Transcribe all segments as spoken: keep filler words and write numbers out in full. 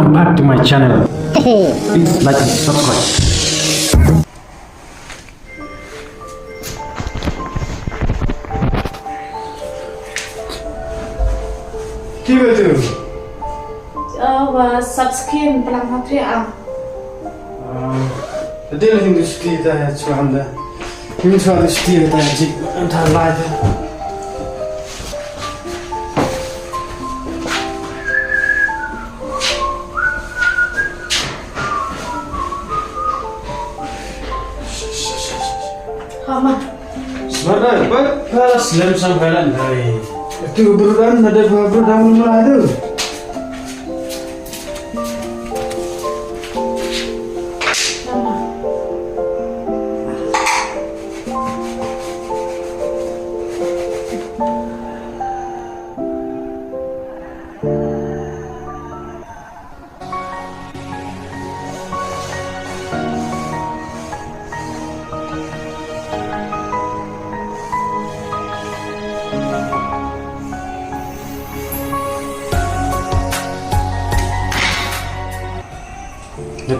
Back to my channel. Please like and subscribe. Ki ba tu? Oh, wa subscribe pelang hati ah. Ah, adil Hindu sti ta ya chuan da. Hindu sti ta ya jik ta lai ta. Hama. Mana, ba, ba, slem sam kala nai. Tu brudan, ada ba brudan mana tu? Hama.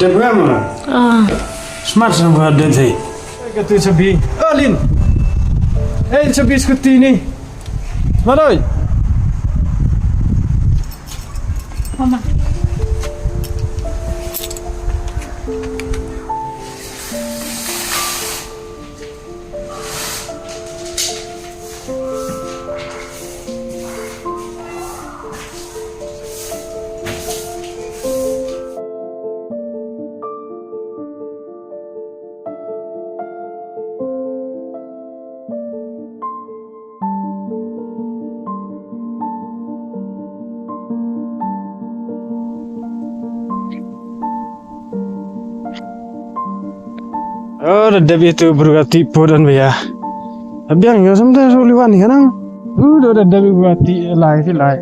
Dep ngam? Ah. Smart sam ka dep hei. Ka tu chabi. Oh, Lin. Eh, chabi scooty ni. Maloi. Mama. Oh, da dep itu bru ka ti podan baya. Abiang yo samta so liwan ni kanang. Uh, da dep bru ka ti lai ti lai.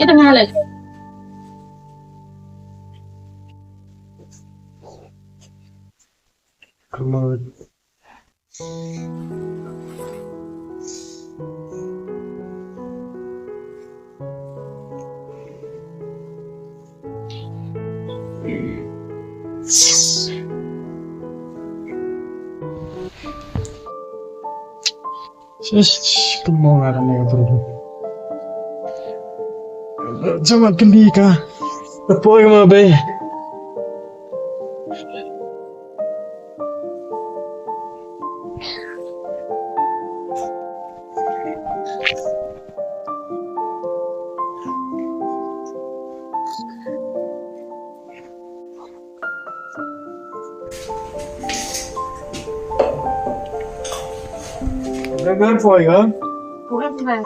Ida nga leh. Come on. Sis, kamo nga kane ka bru. Jama kylli ka. Ka poi ma bei. Nga poi ka? Poi ka.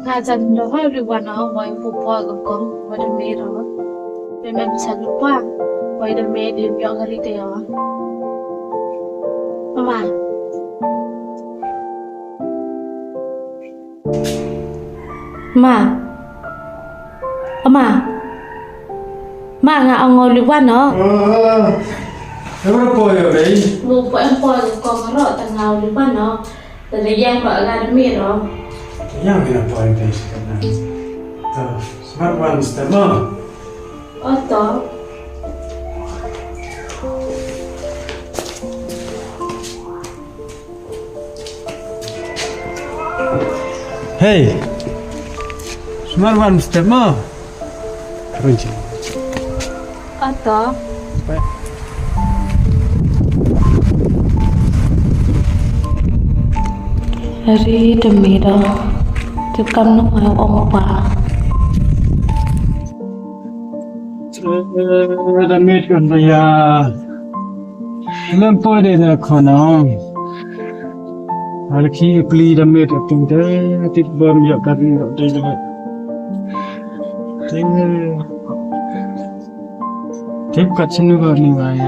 Nga jan da hoi li wan o, hoi pu poi ka kong, wa da me ro. Me mem sa lu pa, hoi da me di biang hari te o. Mama. Ma. Ma. Ma, nga ong o li wan o. Ah, em poi o bei? Mo poi em poi ko ko ro ta nga o li wan o. Ta da yang ba ga da me ro. Yang phi na poi te sa ka na. To, smat wan step mo. O to. Hey. Smat wan step mo. Karun chi. Ato. Ari demi da. Tip kam nu ngai ong pa. Eh, da mit kan da ya. Lem poi de da khon ong. Ar ki pli da mit tu de, tip bam ya kan de de. Ting. Tip kat sinu ba ni wai.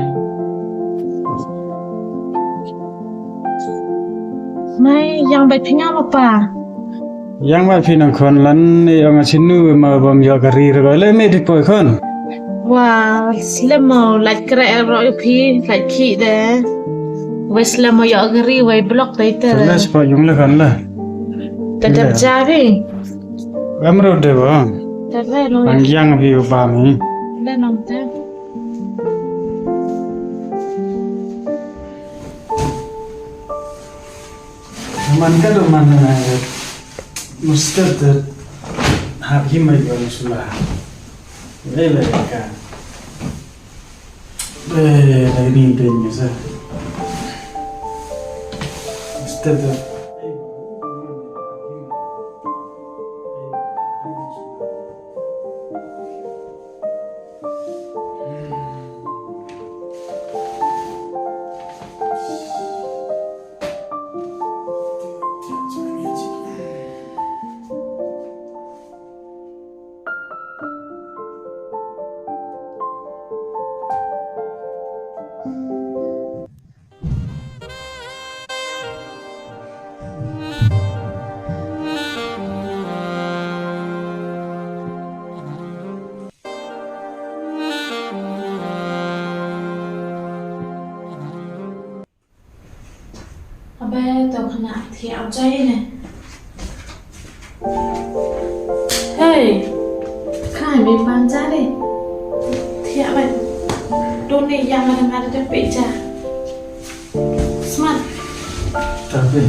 Mai, yang bai phi nga ma pa. Yang bai phi nang khon lan ni ong sinu ma bam yoh kari re le me di poi khon. Wa, slem mo, lait kre ro phi, lait khi de. Wei slem mo yoh kari, wei block de te. Te la spa yung le khon la. Te dep ja bi. Bam ro de ba. Te ve no. Ang yang bi ba mi. Le no te. Man ka do man na. Mustard hap hi mai ba sula. Le le ka. Eh, lagi ni pin ni sa. Mustard. Abe, to khana thiah jai ne. Hey, khai me pan ja de. Thiah bai. Don ne yang ada ngada de pe ja. Smat. Tapi.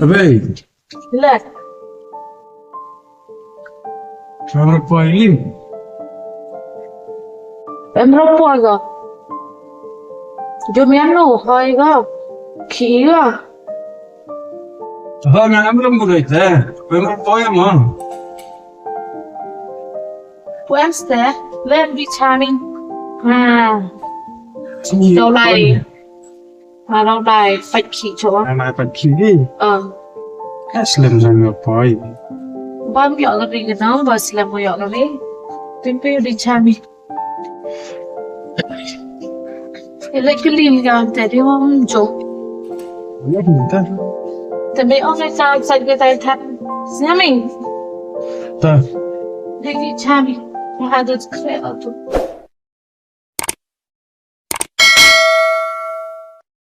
Abe. Le. Em ro poi lim. Em ro poi ga. Jom yan no hoi ga. Khi ga. Ho na em ro mu dei te. Em ro poi mo. Wednesday, let me charming. Ah. Tau lai. Nga dang dai pait khih cho. Nga dai pait khih hi. Ah. Ka slem sang nga poi. Bam yoh ka ri ka nong, ba slem yoh ka ri. Tin pe di chami. Ele ka lim ka te di wam jo. Ano ni ta? Te me ong ka sa sa ka tai that. Snyaming. Ta. Di di chami. Nga dut kre tu.